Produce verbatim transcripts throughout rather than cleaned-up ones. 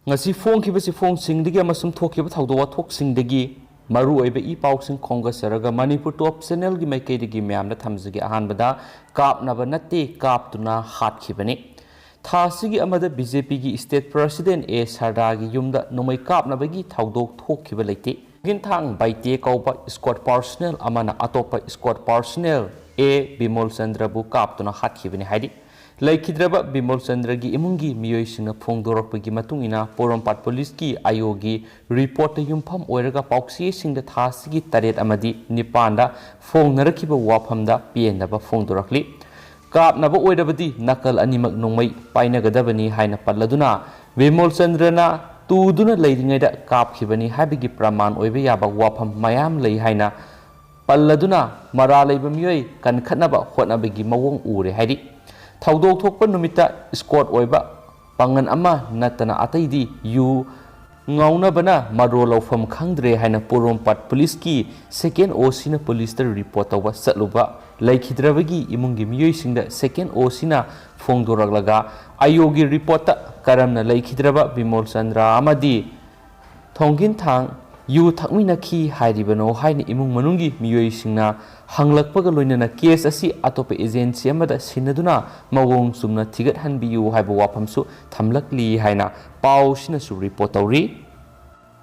ꯉꯁꯤ ꯐꯣꯡꯈꯤꯕ ꯆꯦꯐꯣꯡꯁꯤꯡꯗꯒꯤ ꯑꯃꯁꯨꯡ ꯊꯣꯛꯈꯤꯕ ꯊꯧꯗꯣꯛ ꯋꯥꯊꯣꯛꯁꯤꯡꯗꯒꯤ ꯃꯔꯨꯑꯣꯏꯕ ꯏ ꯄꯥꯎꯁꯤꯡ ꯈꯣꯝꯒꯠꯆꯔꯒ ꯃꯅꯤꯄꯨꯔ ꯇꯣꯞ ꯆꯦꯅꯦꯜꯒꯤ ꯃꯥꯏꯀꯩꯗꯒꯤ ꯃꯌꯥꯝꯗ ꯊꯝꯖꯒꯦ꯫ ꯑꯍꯥꯟꯕꯗ, ꯀꯥꯞꯅꯕ ꯅꯠꯇꯦ, ꯀꯥꯞꯇꯨꯅ ꯍꯥꯠꯈꯤꯕꯅꯤ꯫ ꯊꯥ ꯑꯁꯤꯒꯤ ꯑꯃꯗ ꯕꯤ ꯖꯦ ꯄꯤꯒꯤ state president ꯑꯦ ꯁꯔꯗꯥꯒꯤ ꯌꯨꯝꯗ ꯅꯣꯡꯃꯩ ꯀꯥꯞꯅꯕꯒꯤ ꯊꯧꯗꯣꯛ ꯊꯣꯛꯈꯤꯕ ꯂꯩꯇꯦ꯫ ꯊꯣꯡꯒꯤꯟꯊꯥꯡ ꯕꯥꯏꯇꯦ ꯀꯧꯕ squad personnel ꯑꯃꯅ ꯑꯇꯣꯞꯄ squad personnel ꯑꯦ ꯕꯤꯃꯣꯜ ꯆꯟꯗ꯭ꯔꯕꯨ ꯀꯥꯞꯇꯨꯅ ꯍꯥꯠꯈꯤꯕꯅꯤ ꯍꯥꯏꯔꯤ꯫ ꯂꯩꯈꯤꯗ꯭ꯔꯕ ꯕꯤꯃꯣꯜ ꯆꯟꯗ꯭ꯔꯒꯤ ꯏꯃꯨꯡꯒꯤ ꯃꯤꯑꯣꯏꯁꯤꯡꯅ ꯐꯣꯡꯗꯣꯔꯛꯄꯒꯤ ꯃꯇꯨꯡ ꯏꯟꯅ, ꯄꯣꯔꯣꯝꯄꯥꯠ ꯄꯨꯂꯤꯁꯀꯤ ꯑꯥꯏ ꯑꯣꯒꯤ ꯔꯤꯄꯣꯔꯠꯇ ꯌꯨꯝꯐꯝ ꯑꯣꯏꯔꯒ ꯄꯥꯎꯆꯦꯁꯤꯡꯗ ꯊꯥ ꯑꯁꯤꯒꯤ ꯇꯔꯦꯠ ꯑꯃꯗꯤ ꯅꯤꯄꯥꯟꯗ ꯐꯣꯡꯅꯔꯛꯈꯤꯕ ꯋꯥꯐꯝꯗ ꯄꯦꯟꯗꯕ ꯐꯣꯡꯗꯣꯔꯛꯂꯤ꯫ ꯀꯥꯞꯅꯕ ꯑꯣꯏꯔꯕꯗꯤ ꯅꯥꯀꯜ ꯑꯅꯤꯃꯛ ꯅꯣꯡꯃꯩ ꯄꯥꯏꯅꯒꯗꯕꯅꯤ ꯍꯥꯏꯅ ꯄꯜꯂꯗꯨꯅ, ꯕꯤꯃꯣꯜ ꯆꯟꯗ꯭ꯔꯅ ꯇꯨꯗꯨꯅ ꯂꯩꯔꯤꯉꯩꯗ ꯀꯥꯞꯈꯤꯕꯅꯤ ꯍꯥꯏꯕꯒꯤ ꯄ꯭ꯔꯃꯥꯟ ꯑꯣꯏꯕ ꯌꯥꯕ ꯋꯥꯐꯝ ꯃꯌꯥꯝ ꯂꯩ ꯍꯥꯏꯅ ꯄꯜꯂꯗꯨꯅ, ꯃꯔꯥ ꯂꯩꯕ ꯃꯤꯑꯣꯏ ꯀꯟꯈꯠꯅꯕ ꯍꯣꯠꯅꯕꯒꯤ ꯃꯑꯣꯡ ꯎꯔꯦ ꯍꯥꯏꯔꯤ꯫ ꯊꯧꯗꯣꯛ ꯊꯣꯛꯄ ꯅꯨꯃꯤꯠꯇ squad ꯑꯣꯏꯕ ꯄꯥꯡꯒꯜ ꯑꯃ ꯅꯠꯇꯅ ꯑꯇꯩꯗꯤ ꯌꯨ ꯉꯥꯎꯅꯕꯅ ꯃꯔꯣꯜ ꯂꯧꯐꯝ ꯈꯪꯗ꯭ꯔꯦ ꯍꯥꯏꯅ ꯄꯣꯔꯣꯝꯄꯥꯠ ꯄꯨꯂꯤꯁꯀꯤ second ꯑꯣ ꯁꯤꯅ ꯄꯨꯂꯤꯁꯇ ꯔꯤꯄꯣꯔꯠ ꯇꯧꯕ ꯆꯠꯂꯨꯕ ꯂꯩꯈꯤꯗ꯭ꯔꯕꯒꯤ ꯏꯃꯨꯡꯒꯤ ꯃꯤꯑꯣꯏꯁꯤꯡꯗ second ꯑꯣ ꯁꯤꯅ ꯐꯣꯡꯗꯣꯔꯛꯂꯒ, ꯑꯥꯏ ꯑꯣꯒꯤ ꯔꯤꯄꯣꯔꯠꯇ ꯀꯔꯝꯅ ꯂꯩꯈꯤꯗ꯭ꯔꯕ ꯕꯤꯃꯣꯜ ꯆꯟꯗ꯭ꯔ ꯑꯃꯗꯤ ꯊꯣꯡꯒꯤꯟꯊꯥꯡ ꯌꯨ ꯊꯛꯃꯤꯟꯅꯈꯤ ꯍꯥꯏꯔꯤꯕꯅꯣ ꯍꯥꯏꯅ ꯏꯃꯨꯡ ꯃꯅꯨꯡꯒꯤ ꯃꯤꯑꯣꯏꯁꯤꯡꯅ ꯍꯪꯂꯛꯄꯒ ꯂꯣꯏꯅꯅ case ꯑꯁꯤ ꯑꯇꯣꯞꯄ agency ꯑꯃꯗ ꯁꯤꯟꯅꯗꯨꯅ ꯃꯑꯣꯡ ꯆꯨꯝꯅ ꯊꯤꯒꯠꯍꯟꯕꯤꯌꯨ ꯍꯥꯏꯕ ꯋꯥꯐꯝꯁꯨ ꯊꯝꯂꯛꯂꯤ ꯍꯥꯏꯅ ꯄꯥꯎꯁꯤꯅꯁꯨ ꯔꯤꯄꯣꯔꯠ ꯇꯧꯔꯤ꯫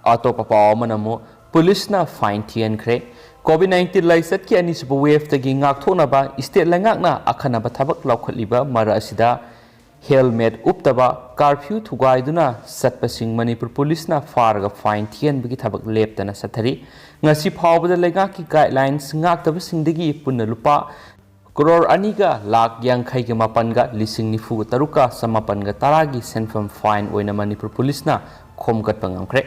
ꯑꯇꯣꯞꯄ ꯄꯥꯎ ꯑꯃꯅ ꯑꯃꯨꯛ ꯄꯨꯂꯤꯁꯅ fine ꯊꯤꯍꯟꯈ꯭ꯔꯦ꯫ COVID nineteen ꯂꯥꯏꯆꯠꯀꯤ ꯑꯅꯤꯁꯨꯕ waveꯇꯒꯤ ꯉꯥꯛꯊꯣꯛꯅꯕ state ꯂꯩꯉꯥꯛꯅ ꯑꯈꯟꯅꯕ ꯊꯕꯛ ꯂꯧꯈꯠꯂꯤꯕ ꯃꯔꯛ ꯑꯁꯤꯗ helmet ꯎꯞꯇꯕ, curfew ꯊꯨꯒꯥꯏꯗꯨꯅ ꯆꯠꯄꯁꯤꯡ ꯃꯅꯤꯄꯨꯔ ꯄꯨꯂꯤꯁꯅ ꯐꯥꯔꯒ fine ꯊꯤꯍꯟꯕꯒꯤ ꯊꯕꯛ ꯂꯦꯞꯇꯅ ꯆꯠꯊꯔꯤ꯫ ꯉꯁꯤ ꯐꯥꯎꯕꯗ ꯂꯩꯉꯥꯛꯀꯤ guidelines ꯉꯥꯛꯇꯕꯁꯤꯡꯗꯒꯤ ꯄꯨꯟꯅ ꯂꯨꯄꯥ ꯀ꯭ꯔꯣꯔ ꯑꯅꯤꯒ ꯂꯥꯈ ꯌꯥꯡꯈꯩꯒ ꯃꯥꯄꯟꯒ ꯂꯤꯁꯤꯡ ꯅꯤꯐꯨꯒ ꯇꯔꯨꯛꯀ ꯆꯃꯥꯄꯟꯒ ꯇꯔꯥꯒꯤ ꯁꯦꯟꯐꯝ fine ꯑꯣꯏꯅ ꯃꯅꯤꯄꯨꯔ ꯄꯨꯂꯤꯁꯅ ꯈꯣꯝꯒꯠꯄ ꯉꯝꯈ꯭ꯔꯦ꯫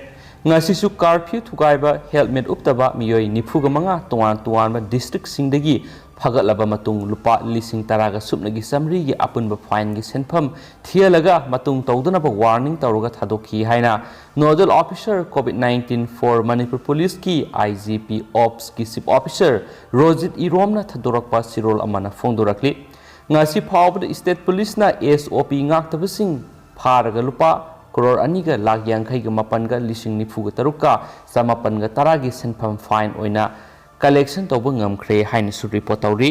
ꯉꯁꯤꯁꯨ curfew ꯊꯨꯒꯥꯏꯕ, helmet ꯎꯞꯇꯕ ꯃꯤꯑꯣꯏ ꯅꯤꯐꯨꯒ ꯃꯉꯥ ꯇꯣꯉꯥꯟ ꯇꯣꯉꯥꯟꯕ districtꯁꯤꯡꯗꯒꯤ ꯐꯒꯠꯂꯕ ꯃꯇꯨꯡ ꯂꯨꯄꯥ ꯂꯤꯁꯤꯡ ꯇꯔꯥꯒ ꯁꯨꯞꯅꯒꯤ ꯆꯥꯃꯔꯤꯒꯤ ꯑꯄꯨꯟꯕ fineꯒꯤ ꯁꯦꯟꯐꯝ ꯊꯤꯍꯜꯂꯒ ꯃꯇꯨꯡ ꯇꯧꯗꯅꯕ warning ꯇꯧꯔꯒ ꯊꯥꯗꯣꯛꯈꯤ ꯍꯥꯏꯅ Nodal Officer COVID nineteen for Manipur Policeꯀꯤ I G P Opsꯀꯤ Chief Officer Rojit ꯏꯔꯣꯝꯅ ꯊꯥꯗꯣꯔꯛꯄ ꯆꯦꯔꯣꯜ ꯑꯃꯅ ꯐꯣꯡꯗꯣꯔꯛꯂꯤ꯫ ꯉꯁꯤ ꯐꯥꯎꯕꯗ state ꯄꯨꯂꯤꯁꯅ S O P ꯉꯥꯛꯇꯕꯁꯤꯡ ꯐꯥꯔꯒ ꯂꯨꯄꯥ ꯀ꯭ꯔꯣꯔ ꯑꯅꯤꯒ ꯂꯥꯈ ꯌꯥꯡꯈꯩꯒ ꯃꯥꯄꯟꯒ ꯂꯤꯁꯤꯡ ꯅꯤꯐꯨꯒ ꯇꯔꯨꯛꯀ ꯆꯃꯥꯄꯟꯒ ꯇꯔꯥꯒꯤ ꯁꯦꯟꯐꯝ ꯐꯥꯏꯟ ꯑꯣꯏꯅ ꯀꯂꯦꯛꯁꯟ ꯇꯧꯕ ꯉꯝꯈ꯭ꯔꯦ ꯍꯥꯏꯅꯁꯨ ꯔꯤꯄꯣꯔꯠ ꯇꯧꯔꯤ꯫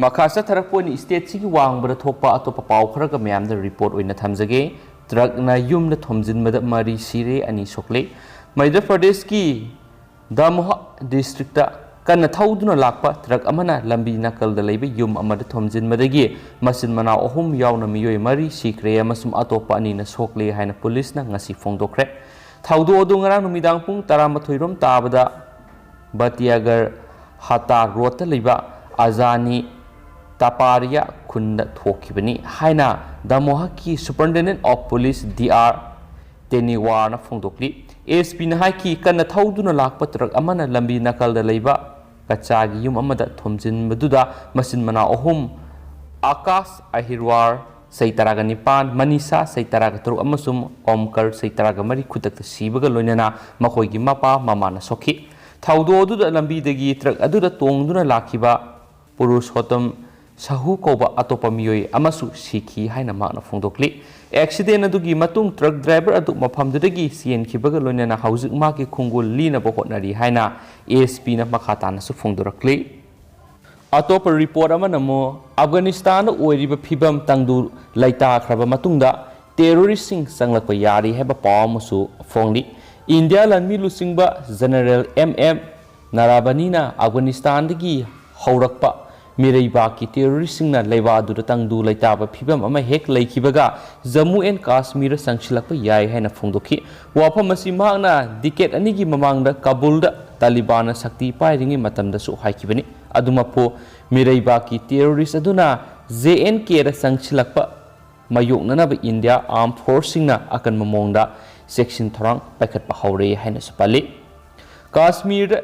ꯃꯈꯥ ꯆꯠꯊꯔꯛꯄ ꯑꯣꯏꯅ ꯁ꯭ꯇꯦꯠꯁꯤꯒꯤ ꯋꯥꯡꯃꯗ ꯊꯣꯛꯄ ꯑꯇꯣꯞꯄ ꯄꯥꯎ ꯈꯔꯒ ꯃꯌꯥꯝꯗ ꯔꯤꯄꯣꯔꯠ ꯑꯣꯏꯅ ꯊꯝꯖꯒꯦ꯫ ꯇ꯭ꯔꯛꯅ ꯌꯨꯝꯗ ꯊꯣꯝꯖꯤꯟꯕꯗ ꯃꯔꯤ ꯁꯤꯔꯦ, ꯑꯅꯤ ꯁꯣꯛꯂꯦ꯫ ꯃꯙ꯭ꯌ ꯄ꯭ꯔꯗꯦꯁꯀꯤ ꯗꯥꯃꯣꯍ ꯗꯤꯁꯇ꯭ꯔꯤꯛꯇ ꯀꯟꯅ ꯊꯧꯗꯨꯅ ꯂꯥꯛꯄ ꯇ꯭ꯔꯛ ꯑꯃꯅ ꯂꯝꯕꯤ ꯅꯥꯀꯜꯗ ꯂꯩꯕ ꯌꯨꯝ ꯑꯃꯗ ꯊꯣꯝꯖꯤꯟꯕꯗꯒꯤ ꯃꯆꯤꯟ ꯃꯅꯥꯎ ꯑꯍꯨꯝ ꯌꯥꯎꯅ ꯃꯤꯑꯣꯏ ꯃꯔꯤ ꯁꯤꯈ꯭ꯔꯦ ꯑꯃꯁꯨꯡ ꯑꯇꯣꯞꯄ ꯑꯅꯤꯅ ꯁꯣꯛꯂꯦ ꯍꯥꯏꯅ ꯄꯨꯂꯤꯁꯅ ꯉꯁꯤ ꯐꯣꯡꯗꯣꯛꯈ꯭ꯔꯦ꯫ ꯊꯧꯗꯣꯛ ꯑꯗꯨ ꯉꯔꯥꯡ ꯅꯨꯃꯤꯗꯥꯡ ꯄꯨꯡ ꯇꯔꯥꯃꯥꯊꯣꯏ ꯔꯣꯝ ꯇꯥꯕꯗ ꯕꯇꯤꯌꯥꯒꯔ ꯍꯥꯇꯥ ꯔꯣꯗꯇ ꯂꯩꯕ ꯑꯖꯥꯅꯤ ꯇꯥꯄꯥꯔꯤꯌꯥ ꯈꯨꯟꯗ ꯊꯣꯛꯈꯤꯕꯅꯤ ꯍꯥꯏꯅ ꯗꯥꯃꯣꯍꯀꯤ Superintendent of Police D R ꯇꯦꯅꯤꯋꯥꯔꯅ ꯐꯣꯡꯗꯣꯛꯂꯤ꯫ ꯑꯦꯁ ꯄꯤꯅ ꯍꯥꯏꯈꯤ, ꯀꯟꯅ ꯊꯧꯗꯨꯅ ꯂꯥꯛꯄ ꯇ꯭ꯔꯛ ꯑꯃꯅ ꯂꯝꯕꯤ ꯅꯥꯀꯜꯗ ꯂꯩꯕ ꯀꯆꯥꯒꯤ ꯌꯨꯝ ꯑꯃꯗ ꯊꯣꯝꯖꯤꯟꯕꯗꯨꯗ ꯃꯆꯤꯟ ꯃꯅꯥꯎ ꯑꯍꯨꯝ, ꯑꯀꯥꯁ ꯑꯍꯤꯔꯋꯥꯔ, ꯆꯍꯤ ꯇꯔꯥꯒ ꯅꯤꯄꯥꯟ, ꯃꯅꯤꯁꯥ, ꯆꯍꯤ ꯇꯔꯥꯒ ꯇꯔꯨꯛ, ꯑꯃꯁꯨꯡ ꯑꯣꯝꯀꯔ, ꯆꯍꯤ ꯇꯔꯥꯒ ꯃꯔꯤ, ꯈꯨꯗꯛꯇ ꯁꯤꯕꯒ ꯂꯣꯏꯅꯅ ꯃꯈꯣꯏꯒꯤ ꯃꯄꯥ ꯃꯃꯥꯅ ꯁꯣꯛꯈꯤ꯫ ꯊꯧꯗꯣꯛ ꯑꯗꯨꯗ ꯂꯝꯕꯤꯗꯒꯤ ꯇ꯭ꯔꯛ ꯑꯗꯨꯗ ꯇꯣꯡꯗꯨꯅ ꯂꯥꯛꯈꯤꯕ ꯄꯨꯔꯨꯁꯣꯠꯇꯝ ꯁꯍꯨ ꯀꯧꯕ ꯑꯇꯣꯞꯄ ꯃꯤꯑꯣꯏ ꯑꯃꯁꯨ ꯁꯤꯈꯤ ꯍꯥꯏꯅ ꯃꯍꯥꯛꯅ ꯐꯣꯡꯗꯣꯛꯂꯤ꯫ ꯑꯦꯛꯁꯤꯗꯦꯟ ꯑꯗꯨꯒꯤ ꯃꯇꯨꯡ ꯇ꯭ꯔꯛ ꯗ꯭ꯔꯥꯏꯚꯔ ꯑꯗꯨ ꯃꯐꯝꯗꯨꯗꯒꯤ ꯆꯦꯟꯈꯤꯕꯒ ꯂꯣꯏꯅꯅ ꯍꯧꯖꯤꯛ ꯃꯍꯥꯛꯀꯤ ꯈꯣꯡꯒꯨꯜ ꯂꯤꯅꯕ ꯍꯣꯠꯅꯔꯤ ꯍꯥꯏꯅ ꯑꯦꯁ ꯄꯤꯅ ꯃꯈꯥ ꯇꯥꯅꯁꯨ ꯐꯣꯡꯗꯣꯔꯛꯂꯤ꯫ ꯑꯇꯣꯞꯄ ꯔꯤꯄꯣꯔꯠ ꯑꯃꯅ ꯑꯃꯨꯛ ꯑꯐꯒꯥꯅꯤꯁꯇꯥꯟꯗ ꯑꯣꯏꯔꯤꯕ ꯐꯤꯕꯝ ꯇꯪꯗꯨ ꯂꯩꯇꯥꯈ꯭ꯔꯕ ꯃꯇꯨꯡꯗ ꯇꯦꯔꯣꯔꯤꯁꯁꯤꯡ ꯆꯪꯂꯛꯄ ꯌꯥꯔꯤ ꯍꯥꯏꯕ ꯄꯥꯎ ꯑꯃꯁꯨ ꯐꯣꯡꯂꯤ꯫ ꯏꯟꯗꯤꯌꯥ ꯂꯥꯟꯃꯤ ꯂꯨꯆꯤꯡꯕ ꯖꯦꯅꯔꯦꯜ ꯑꯦꯝ ꯑꯦꯝ ꯅꯥꯔꯥꯕꯅꯤꯅ ꯑꯐꯒꯥꯅꯤꯁꯇꯥꯟꯗꯒꯤ ꯍꯧꯔꯛꯄ ꯃꯤꯔꯩꯕꯥꯛꯀꯤ ꯇꯦꯔꯣꯔꯤꯁꯁꯤꯡꯅ ꯂꯩꯕꯥꯛ ꯑꯗꯨꯗ ꯇꯪꯗꯨ ꯂꯩꯇꯥꯕ ꯐꯤꯕꯝ ꯑꯃ ꯍꯦꯛ ꯂꯩꯈꯤꯕꯒ ꯖꯝꯃꯨ ꯑꯦꯟ ꯀꯥꯁꯃꯤꯔꯗ ꯆꯪꯁꯤꯜꯂꯛꯄ ꯌꯥꯏ ꯍꯥꯏꯅ ꯐꯣꯡꯗꯣꯛꯈꯤ꯫ ꯋꯥꯐꯝ ꯑꯁꯤ ꯃꯍꯥꯛꯅ ꯗꯤꯀꯦꯠ ꯑꯅꯤꯒꯤ ꯃꯃꯥꯡꯗ ꯀꯥꯕꯨꯜꯗ ꯇꯥꯂꯤꯕꯥꯟꯅ ꯁꯛꯇꯤ ꯄꯥꯏꯔꯤꯉꯩ ꯃꯇꯝꯗꯁꯨ ꯍꯥꯏꯈꯤꯕꯅꯤ꯫ ꯑꯗꯨꯃꯛꯄꯨ, ꯃꯤꯔꯩꯕꯥꯛꯀꯤ ꯇꯦꯔꯣꯔꯤꯁ ꯑꯗꯨꯅ ꯖꯦ ꯑꯦꯟ ꯀꯦꯗ ꯆꯪꯁꯤꯜꯂꯛꯄ ꯃꯥꯌꯣꯛꯅꯅꯕ ꯏꯟꯗꯤꯌꯥ ꯑꯥꯔꯝ ꯐꯣꯔꯁꯁꯤꯡꯅ ꯑꯀꯟꯕ ꯃꯑꯣꯡꯗ ꯆꯦꯛꯁꯤꯟ ꯊꯧꯔꯥꯡ ꯄꯥꯏꯈꯠꯄ ꯍꯧꯔꯦ ꯍꯥꯏꯅꯁꯨ ꯄꯜꯂꯤ꯫ ꯀꯥꯁꯃꯤꯔꯗ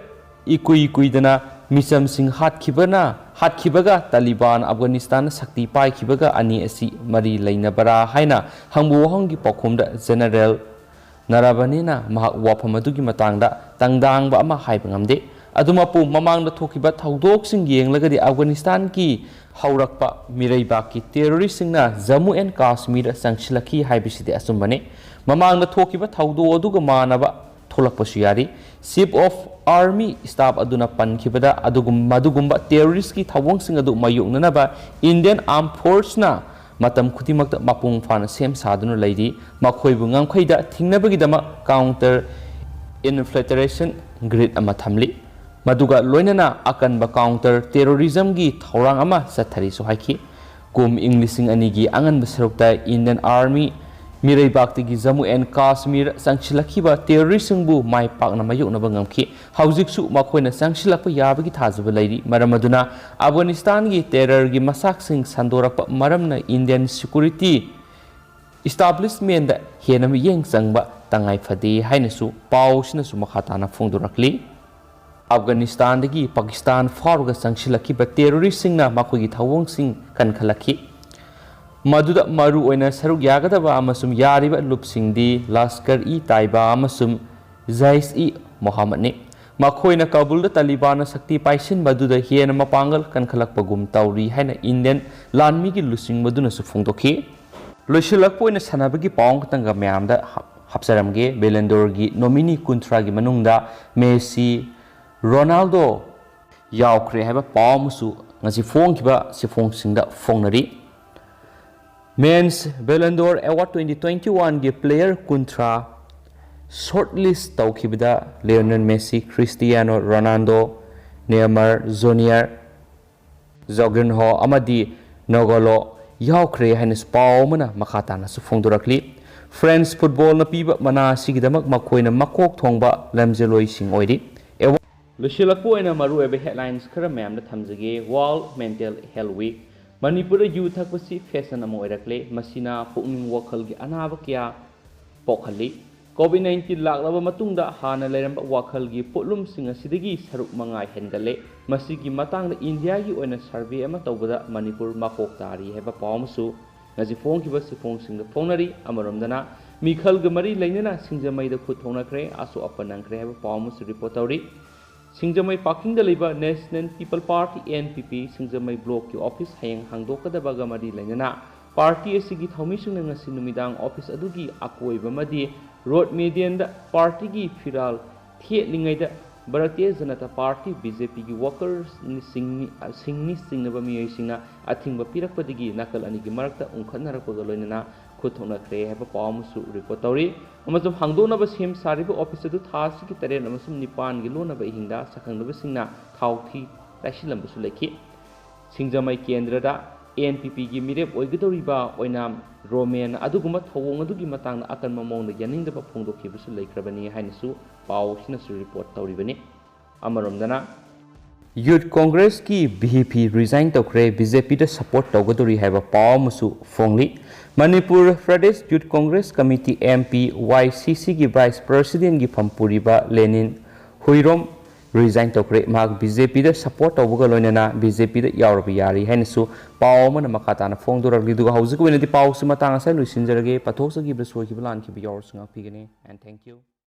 ꯏꯀꯨꯏ ꯀꯨꯏꯗꯅ ꯃꯤꯆꯝꯁꯤꯡ ꯍꯥꯠꯈꯤꯕꯅ, ꯍꯥꯠꯈꯤꯕꯒ ꯇꯥꯂꯤꯕꯥꯟ ꯑꯐꯒꯥꯅꯤꯁꯇꯥꯟꯅ ꯁꯛꯇꯤ ꯄꯥꯏꯈꯤꯕꯒ ꯑꯅꯤ ꯑꯁꯤ ꯃꯔꯤ ꯂꯩꯅꯕꯔꯥ ꯍꯥꯏꯅ ꯍꯪꯕ ꯋꯥꯍꯪꯒꯤ ꯄꯥꯎꯈꯨꯝꯗ ꯖꯦꯅꯔꯦꯜ ꯅꯥꯔꯥꯕꯅꯤꯅ ꯃꯍꯥꯛ ꯋꯥꯐꯝ ꯑꯗꯨꯒꯤ ꯃꯇꯥꯡꯗ ꯇꯪꯗꯥꯡꯕ ꯑꯃ ꯍꯥꯏꯕ ꯉꯝꯗꯦ꯫ ꯑꯗꯨꯃꯛꯄꯨ, ꯃꯃꯥꯡꯗ ꯊꯣꯛꯈꯤꯕ ꯊꯧꯗꯣꯛꯁꯤꯡ ꯌꯦꯡꯂꯒꯗꯤ ꯑꯐꯒꯥꯅꯤꯁꯇꯥꯟꯒꯤ ꯍꯧꯔꯛꯄ ꯃꯤꯔꯩꯕꯥꯛꯀꯤ ꯇꯦꯔꯣꯔꯤꯁꯁꯤꯡꯅ ꯖꯝꯃꯨ ꯑꯦꯟ ꯀꯥꯁꯃꯤꯔ ꯆꯪꯁꯤꯜꯂꯛꯈꯤ ꯍꯥꯏꯕꯁꯤꯗꯤ ꯑꯆꯨꯝꯕꯅꯤ꯫ ꯃꯃꯥꯡꯗ ꯊꯣꯛꯈꯤꯕ ꯊꯧꯗꯣꯛ ꯑꯗꯨꯒ ꯃꯥꯟꯅꯕ ꯊꯣꯛꯂꯛꯄꯁꯨ ꯌꯥꯔꯤ꯫ ꯆꯤꯐ ꯑꯣꯐ ꯑꯥꯔꯃꯤ ꯁ꯭ꯇꯥꯐ ꯑꯗꯨꯅ ꯄꯟꯈꯤꯕꯗ ꯑꯗꯨꯒꯨꯝ-, ꯃꯗꯨꯒꯨꯝꯕ ꯇꯦꯔꯣꯔꯤꯁꯀꯤ ꯊꯧꯑꯣꯡꯁꯤꯡ ꯑꯗꯨ ꯃꯥꯌꯣꯛꯅꯅꯕ ꯏꯟꯗꯤꯌꯟ ꯑꯥꯔꯝ ꯐꯣꯔꯁꯅ ꯃꯇꯝ ꯈꯨꯗꯤꯡꯃꯛꯇ ꯃꯄꯨꯡ ꯐꯥꯅ ꯁꯦꯝ ꯁꯥꯗꯨꯅ ꯂꯩꯔꯤ꯫ ꯃꯈꯣꯏꯕꯨ ꯉꯝꯈꯩꯗ ꯊꯤꯡꯅꯕꯒꯤꯗꯃꯛ ꯀꯥꯎꯟꯇꯔ ꯏꯟꯐꯤꯜꯇ꯭ꯔꯦꯁꯟ ꯒ꯭ꯔꯤꯗ ꯑꯃ ꯊꯝꯂꯤ꯫ ꯃꯗꯨꯒ ꯂꯣꯏꯅꯅ ꯑꯀꯟꯕ ꯀꯥꯎꯟꯇꯔ ꯇꯦꯔꯣꯔꯤꯖꯝꯒꯤ ꯊꯧꯔꯥꯡ ꯑꯃ ꯆꯠꯊꯔꯤꯁꯨ ꯍꯥꯏꯈꯤ꯫ ꯀꯨꯝ ꯏꯪ ꯂꯤꯁꯤꯡ ꯑꯅꯤꯒꯤ ꯑꯉꯟꯕ ꯁꯔꯨꯛꯇ ꯏꯟꯗꯤꯌꯟ ꯑꯥꯔꯃꯤ ꯃꯤꯔꯩꯕꯥꯛꯇꯒꯤ ꯖꯝꯃꯨ ꯑꯦꯟ ꯀꯥꯁꯃꯤꯔ ꯆꯪꯁꯤꯜꯂꯛꯈꯤꯕ ꯇꯦꯔꯣꯔꯤꯁꯁꯤꯡꯕꯨ ꯃꯥꯏ ꯄꯥꯛꯅ ꯃꯥꯌꯣꯛꯅꯕ ꯉꯝꯈꯤ꯫ ꯍꯧꯖꯤꯛꯁꯨ ꯃꯈꯣꯏꯅ ꯆꯪꯁꯤꯜꯂꯛꯄ ꯌꯥꯕꯒꯤ ꯊꯥꯖꯕ ꯂꯩꯔꯤ꯫ ꯃꯔꯝ ꯑꯗꯨꯅ ꯑꯐꯒꯥꯅꯤꯁꯇꯥꯟꯒꯤ ꯇꯦꯔꯔꯒꯤ ꯃꯆꯥꯛꯁꯤꯡ ꯁꯟꯗꯣꯔꯛꯄ ꯃꯔꯝꯅ ꯏꯟꯗꯤꯌꯟ ꯁꯦꯀ꯭ꯌꯨꯔꯤꯇꯤ ꯏꯁꯇꯥꯕ꯭ꯂꯤꯁꯃꯦꯟꯗ ꯍꯦꯟꯅ ꯃꯤꯠꯌꯦꯡ ꯆꯪꯕ ꯇꯉꯥꯏ ꯐꯗꯦ ꯍꯥꯏꯅꯁꯨ ꯄꯥꯎꯁꯤꯅꯁꯨ ꯃꯈꯥ ꯇꯥꯅ ꯐꯣꯡꯗꯣꯔꯛꯂꯤ꯫ ꯑꯐꯒꯥꯅꯤꯁꯇꯥꯟꯗꯒꯤ ꯄꯥꯀꯤꯁꯇꯥꯟ ꯐꯥꯎꯔꯒ ꯆꯪꯁꯤꯜꯂꯛꯈꯤꯕ ꯇꯦꯔꯣꯔꯤꯁꯁꯤꯡꯅ ꯃꯈꯣꯏꯒꯤ ꯊꯧꯑꯣꯡꯁꯤꯡ ꯀꯟꯈꯠꯂꯛꯈꯤ꯫ ꯃꯗꯨꯗ ꯃꯔꯨ ꯑꯣꯏꯅ ꯁꯔꯨꯛ ꯌꯥꯒꯗꯕ ꯑꯃꯁꯨꯡ ꯌꯥꯔꯤꯕ ꯂꯨꯞꯁꯤꯡꯗꯤ ꯂꯁꯀꯔ-ꯏ-ꯇꯥꯏꯕꯥ ꯑꯃꯁꯨꯡ ꯖꯥꯏꯁ-ꯏ ꯃꯣꯍꯝꯃꯗꯅꯤ꯫ ꯃꯈꯣꯏꯅ ꯀꯥꯕꯨꯜꯗ ꯇꯥꯂꯤꯕꯥꯟꯅ ꯁꯛꯇꯤ ꯄꯥꯏꯁꯤꯟꯕꯗꯨꯗ ꯍꯦꯟꯅ ꯃꯄꯥꯡꯒꯜ ꯀꯟꯈꯠꯂꯛꯄꯒꯨꯝ ꯇꯧꯔꯤ ꯍꯥꯏꯅ ꯏꯟꯗꯤꯌꯟ ꯂꯥꯟꯃꯤꯒꯤ ꯂꯨꯆꯤꯡꯕꯗꯨꯅꯁꯨ ꯐꯣꯡꯗꯣꯛꯈꯤ꯫ ꯂꯣꯏꯁꯤꯜꯂꯛꯄ ꯑꯣꯏꯅ ꯁꯥꯟꯅꯕꯒꯤ ꯄꯥꯎ ꯑꯃꯈꯛꯇꯪꯒ ꯃꯌꯥꯝꯗ ꯍꯥꯞ-, ꯍꯥꯞꯆꯔꯝꯒꯦ꯫ ꯕꯦꯂꯟꯗꯣꯔꯒꯤ ꯅꯣꯃꯤꯅꯤ ꯀꯨꯟꯊ꯭ꯔꯥꯒꯤ ꯃꯅꯨꯡꯗ ꯃꯦꯁꯤ, ꯔꯣꯅꯥꯜꯗꯣ ꯌꯥꯎꯈ꯭ꯔꯦ ꯍꯥꯏꯕ ꯄꯥꯎ ꯑꯃꯁꯨ ꯉꯁꯤ ꯐꯣꯡꯈꯤꯕ ꯆꯦꯐꯣꯡꯁꯤꯡꯗ ꯐꯣꯡꯅꯔꯤ꯫ ꯃꯦꯟꯁ ꯕꯦꯂꯟꯗꯣꯔ ꯑꯦꯋꯥꯔꯗ twenty twenty-oneꯒꯤ ꯄ꯭ꯂꯦꯌꯔ ꯀꯨꯟꯊ꯭ꯔꯥ ꯁꯣꯔꯠ ꯂꯤꯁ ꯇꯧꯈꯤꯕꯗ Lionel Messi, Cristiano Ronaldo, Neymar junior, Jorginho ꯑꯃꯗꯤ ꯅꯣꯒꯣꯂꯣ ꯌꯥꯎꯈ꯭ꯔꯦ ꯍꯥꯏꯅꯁꯨ ꯄꯥꯎ ꯑꯃꯅ ꯃꯈꯥ ꯇꯥꯅꯁꯨ ꯐꯣꯡꯗꯣꯔꯛꯂꯤ꯫ ꯐ꯭ꯔꯦꯟꯁ ꯐꯨꯠꯕꯣꯜꯅ ꯄꯤꯕ ꯃꯅꯥ ꯑꯁꯤꯒꯤꯗꯃꯛ ꯃꯈꯣꯏꯅ ꯃꯀꯣꯛ ꯊꯣꯡꯕ ꯂꯝꯖꯦꯜꯂꯣꯏꯁꯤꯡ ꯑꯣꯏꯔꯤ꯫ ꯑꯦꯋꯥ-, ꯂꯣꯏꯁꯤꯜꯂꯛꯄ ꯑꯣꯏꯅ ꯃꯔꯨꯑꯣꯏꯕ ꯍꯦꯗꯂꯥꯏꯟꯁ ꯈꯔ ꯃꯌꯥꯝꯗ ꯊꯝꯖꯒꯦ꯫ World mental health week. ꯃꯅꯤꯄꯨꯔꯗ ꯌꯨ ꯊꯛꯄꯁꯤ ꯐꯦꯁꯟ ꯑꯃ ꯑꯣꯏꯔꯛꯂꯦ꯫ ꯃꯁꯤꯅ ꯄꯨꯛꯅꯤꯡ ꯋꯥꯈꯜꯒꯤ ꯑꯅꯥꯕ ꯀꯌꯥ ꯄꯣꯛꯍꯜꯂꯤ꯫ ꯀꯣꯚꯤꯗ nineteen ꯂꯥꯛꯂꯕ ꯃꯇꯨꯡꯗ ꯍꯥꯟꯅ ꯂꯩꯔꯝꯕ ꯋꯥꯈꯜꯒꯤ ꯄꯣꯠꯂꯨꯝꯁꯤꯡ ꯑꯁꯤꯗꯒꯤ ꯁꯔꯨꯛ ꯃꯉꯥ ꯍꯦꯟꯒꯠꯂꯦ꯫ ꯃꯁꯤꯒꯤ ꯃꯇꯥꯡꯗ ꯏꯟꯗꯤꯌꯥꯒꯤ ꯑꯣꯏꯅ ꯁꯔꯚꯦ ꯑꯃ ꯇꯧꯕꯗ ꯃꯅꯤꯄꯨꯔ ꯃꯀꯣꯛ ꯇꯥꯔꯤ ꯍꯥꯏꯕ ꯄꯥꯎ ꯑꯃꯁꯨ ꯉꯁꯤ ꯐꯣꯡꯈꯤꯕ ꯆꯦꯐꯣꯡꯁꯤꯡꯗ ꯐꯣꯡꯅꯔꯤ꯫ ꯑꯃꯔꯣꯝꯗꯅ ꯃꯤꯈꯜꯒ ꯃꯔꯤ ꯂꯩꯅꯅ ꯁꯤꯡꯖꯃꯩꯗ ꯈꯨꯠ ꯊꯣꯛꯅꯈ꯭ꯔꯦ, ꯑꯁꯣꯛ ꯑꯄꯟ ꯅꯪꯈ꯭ꯔꯦ ꯍꯥꯏꯕ ꯄꯥꯎ ꯑꯃꯁꯨ ꯔꯤꯄꯣꯔꯠ ꯇꯧꯔꯤ꯫ ꯁꯤꯡꯖꯃꯩ ꯄꯥꯔꯀꯤꯡꯗ ꯂꯩꯕ National People Party, N P P, ꯁꯤꯡꯖꯃꯩ ꯕ꯭ꯂꯣꯛꯀꯤ ꯑꯣꯐꯤꯁ ꯍꯌꯦꯡ ꯍꯥꯡꯗꯣꯛꯀꯗꯕꯒ ꯃꯔꯤ ꯂꯩꯅꯅ ꯄꯥꯔꯇꯤ ꯑꯁꯤꯒꯤ ꯊꯧꯃꯤꯁꯤꯡꯅ ꯉꯁꯤ ꯅꯨꯃꯤꯗꯥꯡ ꯑꯣꯐꯤꯁ ꯑꯗꯨꯒꯤ ꯑꯀꯣꯏꯕ ꯑꯃꯗꯤ ꯔꯣꯗ ꯃꯦꯗꯤꯌꯟꯗ ꯄꯥꯔꯇꯤꯒꯤ ꯐꯤꯔꯥꯜ ꯊꯦꯠꯂꯤꯉꯩꯗ Bharatiya Janata party, B J Pꯒꯤ ꯋꯥꯀꯔꯁꯤꯡꯅꯤ ꯆꯤꯡꯅꯕ ꯃꯤꯑꯣꯏꯁꯤꯡꯅ ꯑꯊꯤꯡꯕ ꯄꯤꯔꯛꯄꯗꯒꯤ ꯅꯥꯀꯜ ꯑꯅꯤꯒꯤ ꯃꯔꯛꯇ ꯎꯪꯈꯠꯅꯔꯛꯄꯒ ꯂꯣꯏꯅꯅ ꯈꯨꯠ ꯊꯣꯛꯅꯈ꯭ꯔꯦ ꯍꯥꯏꯕ ꯄꯥꯎ ꯑꯃꯁꯨ ꯔꯤꯄꯣꯔꯠ ꯇꯧꯔꯤ꯫ ꯑꯃꯁꯨꯡ ꯍꯥꯡꯗꯣꯛꯅꯕ ꯁꯦꯝ ꯁꯥꯔꯤꯕ ꯑꯣꯐꯤꯁ ꯑꯗꯨ ꯊꯥ ꯑꯁꯤꯒꯤ ꯇꯔꯦꯠ ꯑꯃꯁꯨꯡ ꯅꯤꯄꯥꯟꯒꯤ ꯂꯣꯟꯅꯕ ꯑꯍꯤꯡꯗ ꯁꯛꯈꯪꯅꯕꯁꯤꯡꯅ ꯊꯥꯎ ꯊꯤ ꯇꯩꯁꯤꯜꯂꯝꯕꯁꯨ ꯂꯩꯈꯤ꯫ ꯁꯤꯡꯖꯃꯩ ꯀꯦꯟꯗ꯭ꯔꯗ N P Pꯒꯤ ꯃꯤꯔꯦꯞ ꯑꯣꯏꯒꯗꯧꯔꯤꯕ ꯑꯣꯏꯅꯥꯝ ꯔꯣꯃꯦꯟ ꯑꯗꯨꯒꯨꯝꯕ ꯊꯧꯑꯣꯡ ꯑꯗꯨꯒꯤ ꯃꯇꯥꯡꯗ ꯑꯀꯟꯕ ꯃꯑꯣꯡꯗ ꯌꯥꯅꯤꯡꯗꯕ ꯐꯣꯡꯗꯣꯛꯈꯤꯕꯁꯨ ꯂꯩꯈ꯭ꯔꯕꯅꯤ ꯍꯥꯏꯅꯁꯨ ꯄꯥꯎ ꯑꯁꯤꯅꯁꯨ ꯔꯤꯄꯣꯔꯠ ꯇꯧꯔꯤꯕꯅꯤ꯫ ꯑꯃꯔꯣꯝꯗꯅ, ꯌꯨꯠ ꯀꯣꯡꯒ꯭ꯔꯦꯁꯀꯤ V P resign ꯇꯧꯈ꯭ꯔꯦ, B J Pꯗ support ꯇꯧꯒꯗꯧꯔꯤ ꯍꯥꯏꯕ ꯄꯥꯎ ꯑꯃꯁꯨ ꯐꯣꯡꯂꯤ꯫ Manipur Pradesh youth congress committee, M P, Y C Cꯒꯤ vice presidentꯒꯤ ꯐꯝ ꯄꯨꯔꯤꯕ ꯂꯦꯅꯤꯟ ꯍꯨꯏꯔꯣꯝ resign ꯇꯧꯈ꯭ꯔꯦ꯫ ꯃꯍꯥꯛ B J Pꯗ support ꯇꯧꯕꯒ ꯂꯣꯏꯅꯅ B J Pꯗ ꯌꯥꯎꯔꯕ ꯌꯥꯔꯤ ꯍꯥꯏꯅꯁꯨ ꯄꯥꯎ ꯑꯃꯅ ꯃꯈꯥ ꯇꯥꯅ ꯐꯣꯡꯗꯣꯔꯛꯂꯤ꯫ ꯑꯗꯨꯒ ꯍꯧꯖꯤꯛꯀꯤ ꯑꯣꯏꯅꯗꯤ ꯄꯥꯎꯁꯤ ꯃꯇꯥꯡ ꯑꯁꯤꯗ ꯂꯣꯏꯁꯤꯟꯖꯔꯒꯦ꯫ ꯄꯥꯊꯣꯛꯆꯈꯤꯕꯗ ꯁꯣꯏꯈꯤꯕ ꯂꯥꯟꯈꯤꯕ ꯌꯥꯎꯔꯁꯨ ꯉꯥꯛꯄꯤꯒꯅꯤ꯫ And thank you.